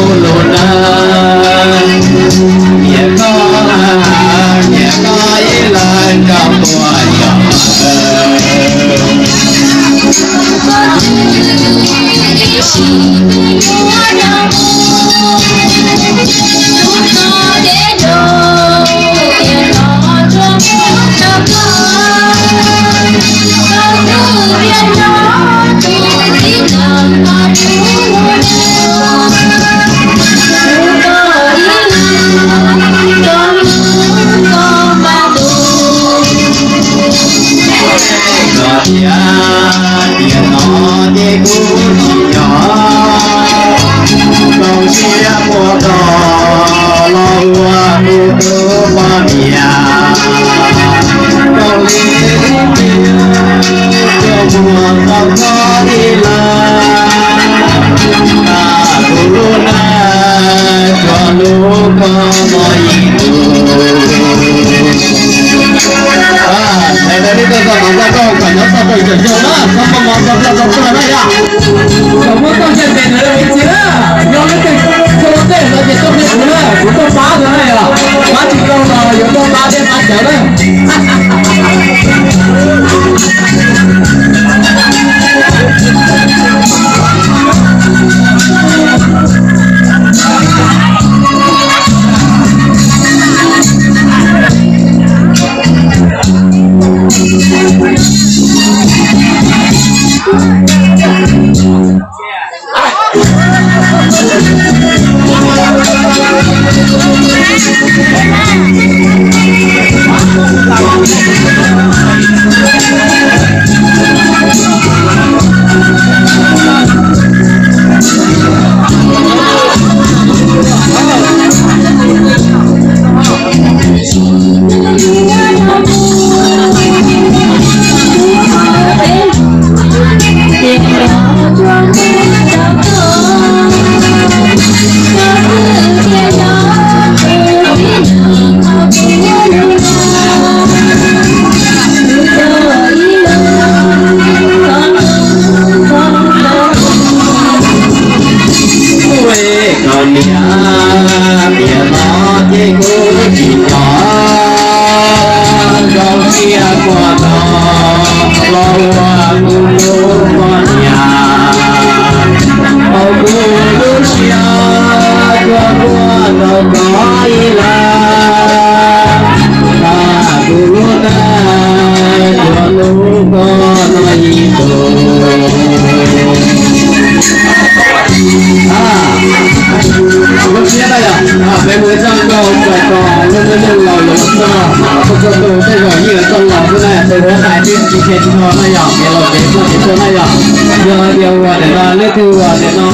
Lus na, niam koj, niam koj ib leeg koj puas yog? Tias tiam no ces kuv tsis nyob, zoo siab muab koj los ua kuv tus poj niam. Zoo li ib pliag, coj muag tau koj ib leeg, tas kuv lub neej tsuas hlub koj no ib tug. Thaiv tau ib txoj mov txoj koj kom nyob txog rau caum xyoo na, txhob muaj mov txog rau txog tuag na yom. Txhob muab txoj sia tes ntawd ib txhis na, yog leej twg txog ua ntej no ces txoj hlib kuv na, kuv tuaj pab ntag na yom. Pab tsis tau los yuav tuaj pab thiab pab cawv na. Koj niam, tiam no ces kuv tsis nyob, zoo siab muab koj los ua kuv tus poj niam. Hauv kuv lub siab tsuas hlub tau koj ib leeg, tas kuv lub neej tsuas hlub koj no ib tug. Lub siab na yom, peb mus ib txoj nkauj txais tos lub neej laus los txog, txog tus tej zaum yeej yuav txoj laus xwb na, tus huab tais twb tsis khe tsis tho na yom, kev laus kev tuag kev tuag na yom. Yog hais tias uas nim no leej twg uas nim no